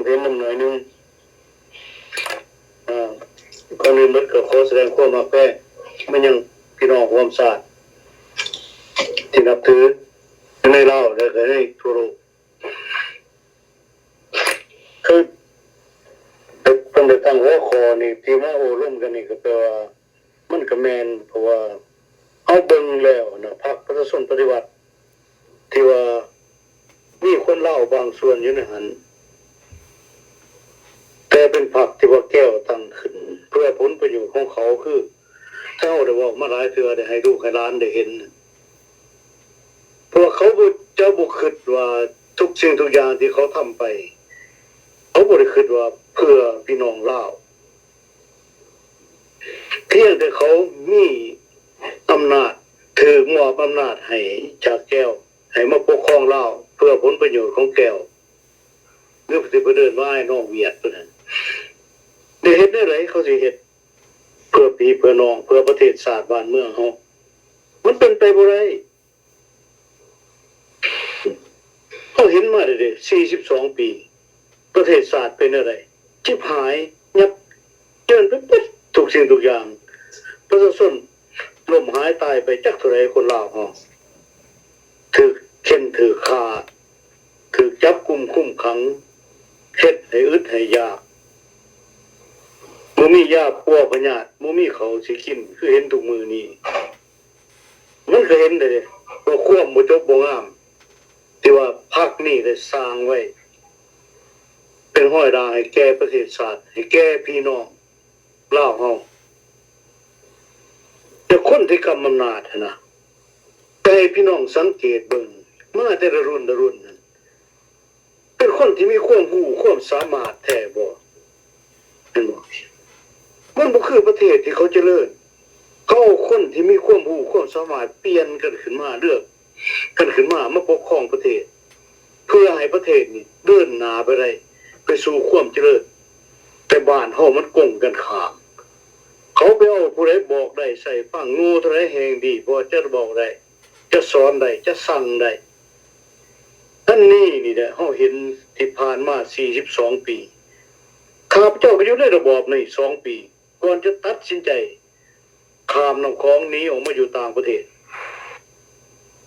ເຫັນນຳໜ້ອຍໜຶ່ງ. ອາ ກ່ອນອື່ນໝົດກໍຂໍສະແດງຄວາມຮັກແພງມາຍັງພີ່ນ້ອງຮ່ວມຊາດທີ່ນັບຖືໃນລາວ ແລະ ກໍໃນທົ່ວໂລກ. ຄືເພິ່ນໄດ້ຕັ້ງຫົວຂໍ້ນີ້ທີ່ມາໂອ້ລົມກັນນີ້ ກໍແປວ່າ ມັນກໍແມ່ນ ເພາະວ່າເຮົາເບິ່ງແລ້ວນະ ພັກປະຊາຊົນປະຕິວັດ ທີ່ວ່າມີຄົນລາວບາງສ່ວນຢູ່ໃນຫັ້ນ ແຕ່ເປັນພັກທີ່ວ່າແກວຕັ້ງຂຶ້ນເພື່ອຜົນປະໂຫຍດຂອງເຂົາ ຄືເຮົາໄດ້ເວົ້າມາຫຼາຍເທື່ອ ໄດ້ໃຫ້ລູກໃຫ້ຫຼານໄດ້ເຫັນ ເພາະວ່າເຂົາບໍ່ ຈະບໍ່ຄິດວ່າທຸກສິ່ງທຸກຢ່າງທີ່ເຂົາທຳໄປ ເຂົາບໍ່ໄດ້ຄິດວ່າເພື່ອພີ່ນ້ອງລາວ. ພຽງແຕ່ເຂົາມີອຳນາດ ຖືກມອບອຳນາດໃຫ້ຈາກແກວ ໃຫ້ມາປົກຄອງລາວເພື່ອຜົນປະໂຫຍດຂອງແກວ ຫຼືທີ່ເພິ່ນເອີ້ນວ່າອ້າຍນ້ອງຫວຽດພຸ້ນນະ ໄດ້ເຮັດແນວໃດເຂົາຊິເຮັດເພື່ອພີ່ເພື່ອນ້ອງ ເພື່ອປະເທດຊາດບ້ານເມືອງເຮົາ? ມັນເປັນໄປບໍ່ໄດ້. ເຮົາເຫັນມາເລື້ອຍໆ ສີ່ສິບສອງປີ ປະເທດຊາດເປັນແນວໃດ? ຈິບຫາຍ ຍັບເຈີນໄປເບິດທຸກສິ່ງທຸກຢ່າງ ປະຊາຊົນລົ້ມຫາຍຕາຍໄປຈັກເທົ່າໃດ ຄົນລາວເຮົາ ຖືກເຂັ່ນ ຖືກຂ້າ ຖືກຈັບກຸມຄຸມຂັງ ເຮັດໃຫ້ອຶດໃຫ້ຢາກ ບໍ່ມີຢາປົວພະຍາດ ບໍ່ມີເຂົ້າຊິກິນ ຄືເຫັນທຸກມື້ນີ້. ມັນກໍເຫັນໄດ້ເດ້ວ່າຄວາມບໍ່ຈົບບໍ່ງາມ ທີ່ວ່າພັກນີ້ໄດ້ສ້າງໄວ້ ເປັນຮອຍດ່າງໃຫ້ແກ່ປະເທດຊາດ ໃຫ້ແກ່ພີ່ນ້ອງລາວເຮົາ. ແຕ່ຄົນທີ່ກຳອຳນາດຫັ້ນນະ ແຕ່ໃຫ້ພີ່ນ້ອງສັງເກດເບິ່ງ ມາແຕ່ລະລຸ້ນລະລຸ້ນນັ້ນ ເປັນຄົນທີ່ມີຄວາມຮູ້ຄວາມສາມາດແທ້ບໍ່? ແມ່ນບໍ່? ມັນບໍ່ຄືປະເທດທີ່ເຂົາຈະເລີນ ເຂົາເອົາຄົນທີ່ມີຄວາມຮູ້ຄວາມສາມາດປ່ຽນກັນຂຶ້ນມາ ເລືອກກັນຂຶ້ນມາ ມາປົກຄອງປະເທດ ເພື່ອໃຫ້ປະເທດນີ້ເດີນໜ້າໄປໄດ້ ໄປສູ່ຄວາມຈະເລີນ. ແຕ່ບ້ານເຮົາມັນກົງກັນຂ້າມ ເຂົາໄປເອົາຜູ້ໃດບອກໄດ້ໃສ່ຟັງ ໂງ່ເທົ່າໃດແຮ່ງດີ ເພາະວ່າຈະບອກໄດ້ ຈະສອນໄດ້ ຈະສັ່ງໄດ້. ອັນນີ້ນີ້ແຫຼະ ເຮົາເຫັນທີ່ຜ່ານມາສີ່ສິບສອງປີ ຂ້າພະເຈົ້າກໍຢູ່ໃນລະບອບນີ້ສອງປີ ກ່ອນຈະຕັດສິນໃຈຂ້າມນ້ຳຂອງໜີອອກມາຢູ່ຕ່າງປະເທດ.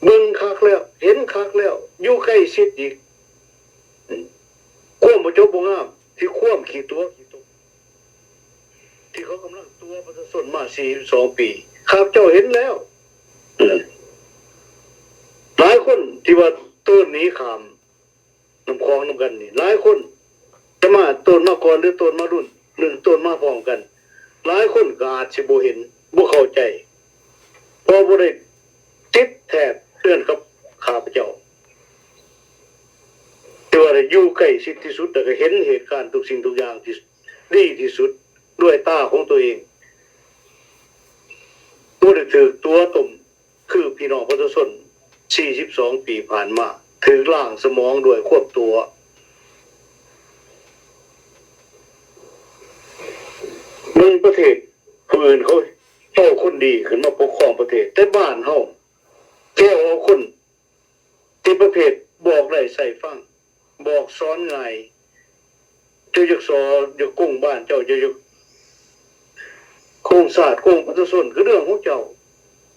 ເບິ່ງຄັກແລ້ວ ເຫັນຄັກແລ້ວ ຢູ່ໃກ້ຊິດອີກ ຄວາມບໍ່ຈົບບໍ່ງາມ ທີ່ຄວາມຂີ້ຕົວະຂີ້ຕົວະ ທີ່ເຂົາກຳລັງຕົວະປະຊາຊົນມາສີ່ສິບສອງປີ ຂ້າພະເຈົ້າເຫັນແລ້ວ. ຫຼາຍຄົນທີ່ວ່າໂຕນໜີຂ້າມນ້ຳຂອງນຳກັນນີ້ ຫຼາຍຄົນຈະມາ ໂຕນມາກ່ອນ ຫຼື ໂຕນມາລຸ້ນ ຫຼື ໂຕນມາພ້ອມກັນ ຫຼາຍຄົນກໍອາດຊິບໍ່ເຫັນ ບໍ່ເຂົ້າໃຈ ເພາະບໍ່ໄດ້ຕິດແທບເຮືອນກັບຂ້າພະເຈົ້າ ທີ່ວ່າໄດ້ຢູ່ໃກ້ຊິດທີ່ສຸດ ແລ້ວກໍເຫັນເຫດການທຸກສິ່ງທຸກຢ່າງທີ່ ດີທີ່ສຸດດ້ວຍຕາຂອງຕົວເອງ ບໍ່ໄດ້ຖືກຕົວະຕົ້ມຄືພີ່ນ້ອງປະຊາຊົນສີ່ສິບສອງປີຜ່ານມາ ຖືກລ້າງສະໝອງດ້ວຍຄວາມຕົວະ. ເບິ່ງປະເທດຜູ້ອື່ນເຂົາເອົາຄົນດີຂຶ້ນມາປົກຄອງປະເທດ ແຕ່ບ້ານເຮົາແກເອົາຄົນ ທີ່ປະເພດບອກໄດ້ໃສ່ຟັງ ບອກສອນງ່າຍ ເຈົ້າຢາກສໍ ຢາກໂກງບ້ານເຈົ້າ ເຈົ້າຢາກໂກງຊາດໂກງປະຊາຊົນ ກໍເລື່ອງຂອງເຈົ້າ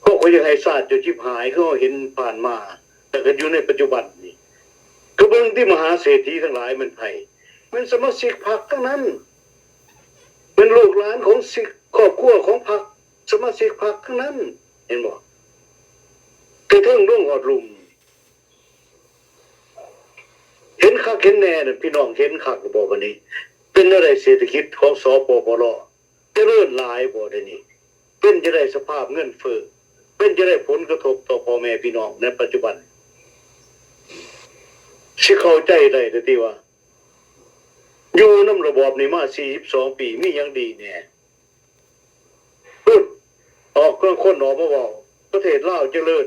ເພາະຂ້ອຍຢາກໃຫ້ຊາດເຈົ້າຈິບຫາຍ ຄືເຮົາເຫັນຜ່ານມາ ແລ້ວກໍຢູ່ໃນປັດຈຸບັນນີ້ ກໍເບິ່ງຕິ ມະຫາເສດຖີທັງຫຼາຍແມ່ນໃຜ? ແມ່ນສະມາຊິກພັກທັງນັ້ນ ແມ່ນລູກຫຼານຂອງຊິ ຄອບຄົວຂອງພັກ ສະມາຊິກພັກທັງນັ້ນ ເຫັນບໍ່? ແຕ່ເທິງລົງຮອດລຸ່ມ ເຫັນຄັກເຫັນແນ່ນະ ພີ່ນ້ອງເຫັນຄັກບໍ່ບາດນີ້? ເປັນແນວໃດເສດຖະກິດຂອງ ສປປລ ຈະເລີນຫຼາຍບໍ່ດຽວນີ້? ເປັນຈັ່ງໃດສະພາບເງິນເຟີ້? ເປັນຈັ່ງໃດຜົນກະທົບຕໍ່ພໍ່ແມ່ພີ່ນ້ອງໃນປັດຈຸບັນ? ຊິເຂົ້າໃຈໄດ້ແຕ່ຕິວ່າ ຢູ່ນຳລະບອບນີ້ມາສີ່ສິບສອງປີ ມີຫຍັງດີແດ່? ພຸ້ນ ອອກ ຄົນອອກມາເວົ້າ ປະເທດລາວຈະເລີນ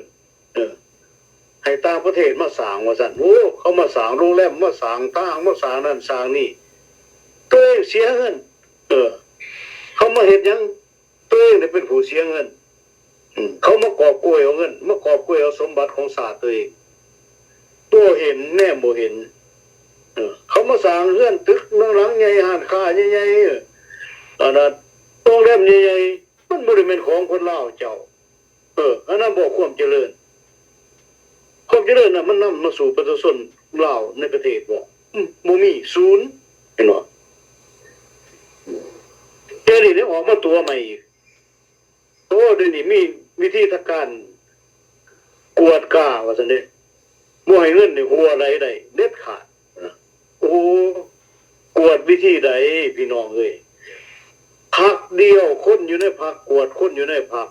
ເອີ ໃຫ້ຕ່າງປະເທດມາສ້າງວ່າຊັ້ນ. ໂອ້ ເຂົາມາສ້າງໂຮງແຮມ ມາສ້າງທາງ ມາສ້າງນັ້ນສ້າງນີ້ ຕົວເອງເສຍເງິນ. ເອີ ເຂົາມາເຮັດຫຍັງ? ຕົວເອງໄດ້ເປັນຜູ້ເສຍເງິນ. ເຂົາມາກອບໂກຍເອົາເງິນ ມາກອບໂກຍເອົາສົມບັດຂອງຊາດຕົວເອງ. ບໍ່ເຫັນ ແນມບໍ່ເຫັນ. ເອີ ເຂົາມາສ້າງເຮືອນຕຶກນອນຫຼັງໃຫຍ່ ຮ້ານຄ້າໃຫຍ່ໆ ເອີ ອັນນັ້ນ ໂຮງແຮມໃຫຍ່ໆ ມັນບໍ່ໄດ້ແມ່ນຂອງຄົນລາວເຈົ້າ. ເອີ ອັນນັ້ນບໍ່ຄວາມຈະເລີນ. ຄວາມຈະເລີນນັ້ນມັນນຳມາສູ່ປະຊາຊົນລາວໃນປະເທດບໍ່? ອືມ ບໍ່ມີ ສູນ. ເຫັນບໍ່? ແຕ່ນີ້ເດ ອອກມາຕົວະໃໝ່ອີກ. ໂອ້ ດຽວນີ້ມີວິທີທາງການກວດກາວ່າຊັ້ນເດ ບໍ່ໃຫ້ເງິນນີ້ຮົ່ວໄຫຼໄດ້ເດັດຂາດ. ໂອ້ ກວດວິທີໃດພີ່ນ້ອງເອີຍ? ພັກດຽວ ຄົນຢູ່ໃນພັກ ກວດຄົນຢູ່ໃນພັກ.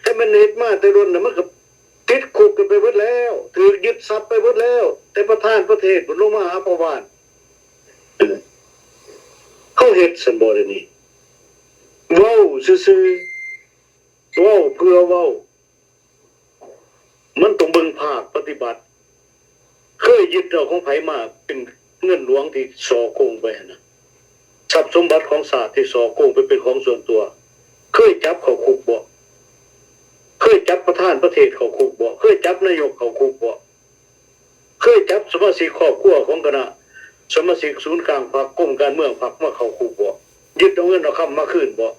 ຖ້າແມ່ນເຮັດມາແຕ່ດົນນະ ມັນກໍຕິດຄຸກກັນໄປເບິດແລ້ວ ຖືກຍຶດຊັບໄປເບິດແລ້ວ ແຕ່ປະທານປະເທດພຸ້ນລົງມາຫາພໍ່ບ້ານ. ເຮົາເຮັດຊັ້ນບໍ່ດຽວນີ້? ເວົ້າຊື່ໆ ເວົ້າເພື່ອເວົ້າ. ມັນຕ້ອງເບິ່ງພາກປະຕິບັດ. ເຄີຍຍຶດເອົາຂອງໃຜມາເປັນເງິນຫຼວງທີ່ສໍ້ໂກງໄປຫັ້ນນະ? ຊັບສົມບັດຂອງຊາດທີ່ສໍ້ໂກງໄປເປັນຂອງສ່ວນຕົວ ເຄີຍຈັບເຂົ້າຄຸກບໍ່? ເຄີຍຈັບປະທານປະເທດເຂົ້າຄຸກບໍ່? ເຄີຍຈັບນາຍົກເຂົ້າຄຸກບໍ່? ເຄີຍຈັບສະມາຊິກຄອບຄົວຂອງຄະນະສະມາຊິກສູນກາງພັກ ກົມການເມືອງພັກມາເຂົ້າຄຸກບໍ່? ຍຶດເອົາເງິນເອົາຄຳມາຄືນບໍ່?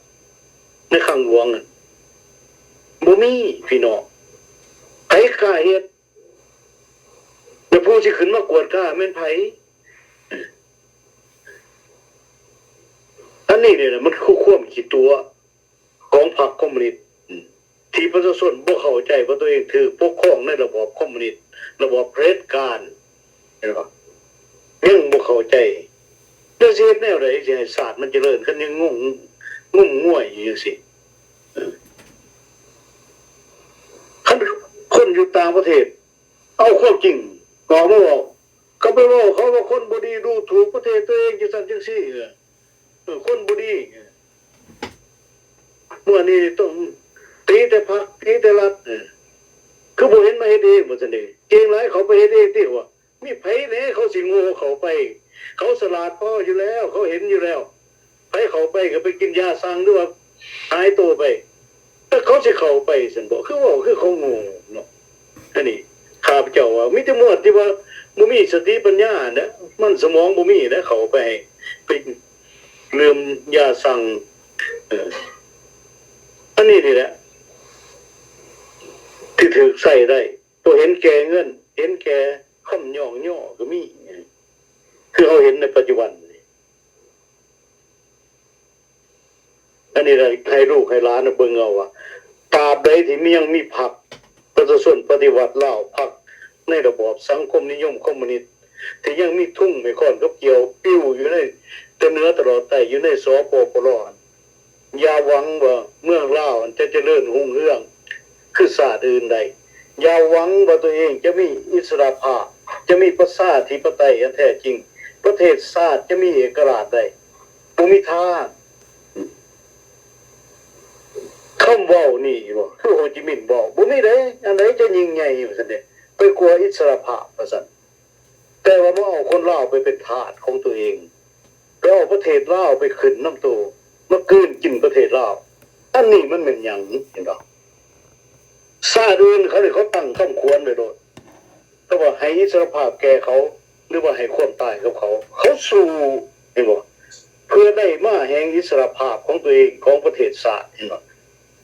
ໃນຄັງຫຼວງນັ້ນ ບໍ່ມີພີ່ນ້ອງ. ໃຜກ້າເຮັດ? ແລ້ວຜູ້ຊິຂຶ້ນມາກວດກາແມ່ນໃຜ? ອັນນີ້ນີ້ແຫຼະ ມັນຄືຄວາມຂີ້ຕົວະຂອງພັກຄອມມູນິດ ທີ່ປະຊາຊົນບໍ່ເຂົ້າໃຈວ່າຕົວເອງຖືກປົກຄອງໃນລະບອບຄອມມູນິດ ລະບອບຜະເດັດການ ເຫັນບໍ່? ຍັງບໍ່ເຂົ້າໃຈ ແລ້ວຊິເຮັດແນວໃດຊິໃຫ້ຊາດມັນຈະເລີນ ຄັນຍັງງົມ ງຸ້ມງວຍຢູ່ຈັ່ງຊີ້? ເອີ ຄັນຄົນຢູ່ຕ່າງປະເທດເອົາຄວາມຈິງອອກມາເວົ້າ ກໍໄປເວົ້າເຂົາວ່າຄົນບໍ່ດີ ດູຖູກປະເທດຕົວເອງ ຈັ່ງຊັ້ນຈັ່ງຊີ້ ເອີ ເອີ ຄົນບໍ່ດີ. ເມື່ອນີ້ຕ້ອງຕີແຕ່ພັກ ຕີແຕ່ລັດ ເອີ ຄືບໍ່ເຫັນມາເຮັດເອງ ວ່າຊັ້ນເດ. ເກັ່ງຫຼາຍ ເຂົາໄປເຮັດເອງຕິ ວ່າ ມີໃຜແດ່ເຂົາຊິໂງ່ເຂົ້າໄປ? ເຂົາສະຫຼາດພໍຢູ່ແລ້ວ ເຂົາເຫັນຢູ່ແລ້ວ. ໃຜເຂົ້າໄປກໍໄປກິນຢາສັ່ງ ຫຼືວ່າຫາຍໂຕໄປ. ແຕ່ເຂົາຊິເຂົ້າໄປຊັ້ນບໍ? ຄືເວົ້າຄືເຂົາໂງ່ເນາະ. ອັນນີ້ຂ້າພະເຈົ້າວ່າ ມີແຕ່ມວນທີ່ວ່າບໍ່ມີສະຕິປັນຍາຫັ້ນແຫຼະ ມັນສະໝອງບໍ່ມີແຫຼະ ເຂົ້າໄປໃຫ້ໄປເລື່ມຢາສັ່ງ. ເອີ ອັນນີ້ນີ້ແຫຼະທີ່ຖືກໃຊ້ໄດ້ ບໍ່ເຫັນແກ່ເງິນ ເຫັນແກ່ຄຳຍ້ອງຍໍກໍມີ ຄືເຮົາເຫັນໃນປັດຈຸບັນນີ້. ອັນນີ້ລະໃຫ້ລູກໃຫ້ຫຼານເບິ່ງເອົາວ່າ ຕາບໃດທີ່ມີ ຍັງມີພັກປະຊາຊົນປະຕິວັດລາວ ພັກໃນລະບອບສັງຄົມນິຍົມຄອມມູນິດ ທີ່ຍັງມີທຸງໄມ້ຄ້ອນກັບກ່ຽວປິວຢູ່ໃນແຕ່ເໜືອຕະຫຼອດໃຕ້ ຢູ່ໃນ ສປປລ ຫັ້ນ ຢ່າຫວັງວ່າເມືອງລາວຫັ້ນຈະຈະເລີນຮຸ່ງເຮືອງຄືຊາດອື່ນໄດ້. ຢ່າຫວັງວ່າຕົວເອງຈະມີອິດສະຫຼະພາບ, ຈະມີປະຊາທິປະໄຕອັນແທ້ຈິງ, ປະເທດຊາດຈະມີເອກະລາດໄດ້. ບໍ່ມີທາງ. ຄຳເວົ້ານີ້ບໍ່ ຄືໂຮຈິມິນເວົ້າ ບໍ່ມີໃດ ອັນໃດຈະຍິ່ງໃຫຍ່ວ່າຊັ້ນເດ ໄປກວ່າອິດສະຫຼະພາບວ່າຊັ້ນ. ແຕ່ວ່າມາເອົາຄົນລາວໄປເປັນທາດຂອງຕົວເອງ, ໄປເອົາປະເທດລາວໄປຂຶ້ນນຳໂຕ, ມາກືນກິນປະເທດລາວ. ອັນນີ້ມັນແມ່ນຫຍັງ? ເຫັນບໍ່? ຊາດອື່ນເຂົານີ້ເຂົາຕັ້ງຄຳຂວັນໄວ້ໂລດ, ເຂົາວ່າໃຫ້ອິດສະຫຼະພາບແກ່ເຂົາ ຫຼືວ່າໃຫ້ຄວາມຕາຍກັບເຂົາ. ເຂົາສູ້, ເຫັນບໍ່? ເພື່ອໄດ້ມາແຫ່ງອິດສະຫຼະພາບຂອງຕົວເອງ, ຂອງປະເທດຊາດ, ເຫັນບໍ່?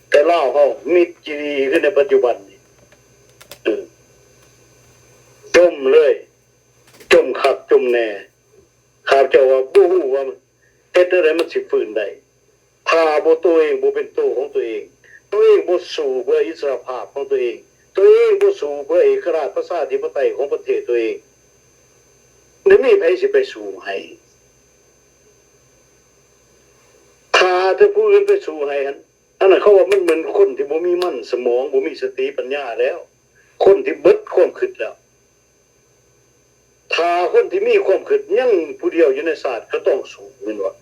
ແຕ່ລາວເຮົາມິດຈີດີຄືໃນປັດຈຸບັນນີ້ ເອີ ຈົມເລີຍ, ຈົມຄັກຈົມແນ່. ຂ້າພະເຈົ້າວ່າບໍ່ຮູ້ວ່າເຮັດແນວໃດມັນຊິຟື້ນໄດ້ ຖ້າບໍ່ ຕົວເອງບໍ່ເປັນໂຕຂອງຕົວເອງ, ຕົວເອງບໍ່ສູ້ເພື່ອອິດສະຫຼະພາບຂອງຕົວເອງ, ຕົວເອງບໍ່ສູ້ເພື່ອເອກະລາດປະຊາທິປະໄຕຂອງປະເທດຕົວເອງ, ແລ້ວມີໃຜຊິໄປສູ້ໃຫ້? ຖ້າແຕ່ຜູ້ອື່ນໄປສູ້ໃຫ້ຫັ້ນ, ອັນນັ້ນເຂົາວ່າມັນເໝືອນຄົນທີ່ບໍ່ມີມັນສະໝອງ, ບໍ່ມີສະຕິປັນຍາແລ້ວ, ຄົນທີ່ເບິດຄວາມຄິດແລ້ວ. ຖ້າຄົນທີ່ມີຄວາມຄິດຍັງຜູ້ດຽວຢູ່ໃນຊາດກໍຕ້ອງສູ້, ແມ່ນບໍ່?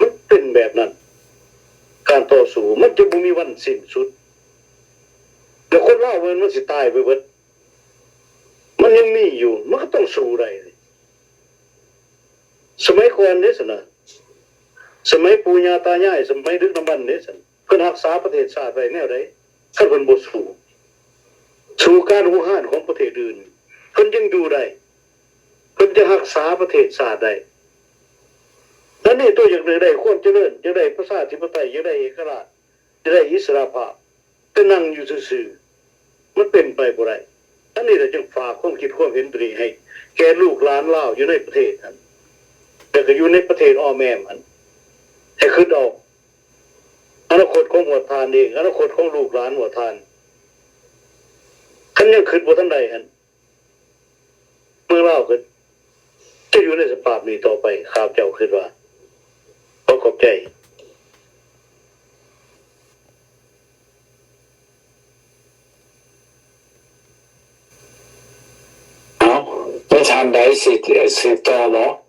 ມັນເປັນແບບນັ້ນ, ການຕໍ່ສູ້ມັນຈະບໍ່ມີວັນສິ້ນສຸດ. ແລ້ວຄົນລາວມັນ ມັນຊິຕາຍໄປເບິດ? ມັນຍັງມີຢູ່, ມັນກໍຕ້ອງສູ້ໄດ້. ສະໄໝກ່ອນເດ້ຊັ້ນນະ, ສະໄໝປູ່ຍ່າຕາຍາຍ, ສະໄໝດຶກດຳບັນເດ້ຊັ້ນ, ເພິ່ນຮັກສາປະເທດຊາດໄວ້ແນວໃດ? ຄັນເພິ່ນບໍ່ສູ້, ສູ້ການຮຸກຮານຂອງປະເທດອື່ນ, ເພິ່ນຈຶ່ງຢູ່ໄດ້. ເພິ່ນຈະຮັກສາປະເທດຊາດໄດ້. ອັນນີ້ຕົວຢາກໄດ້ຄວາມຈະເລີນ, ຢາກໄດ້ປະຊາທິປະໄຕ, ຢາກໄດ້ເອກະລາດ, ຢາກໄດ້ອິດສະຫຼະພາບ, ແຕ່ນັ່ງຢູ່ຊື່ໆ ມັນເປັນໄປບໍ່ໄດ້. ອັນນີ້ລະຈຶ່ງຝາກຄວາມຄິດຄວາມເຫັນຕົວນີ້ໃຫ້ແກ່ລູກຫຼານລາວຢູ່ໃນປະເທດຫັ້ນ ແລ້ວກໍຢູ່ໃນປະເທດອ້ອມແອ້ມຫັ້ນ ໃຫ້ຄິດອອກ ອະນາຄົດຂອງພວກທ່ານເອງ, ອະນາຄົດຂອງລູກຫຼານພວກທ່ານ. ຄັນຍັງຄິດບໍ່ທັນໄດ້ຫັ້ນ ເມືອງລາວກໍຈະຢູ່ໃນສະພາບນີ້ຕໍ່ໄປ, ຂ້າພະເຈົ້າຄິດວ່າ. ຂໍຂອບໃຈ. ເອົາ ມີທ່ານໃດຊິ ຊິຕໍ່ບໍ່?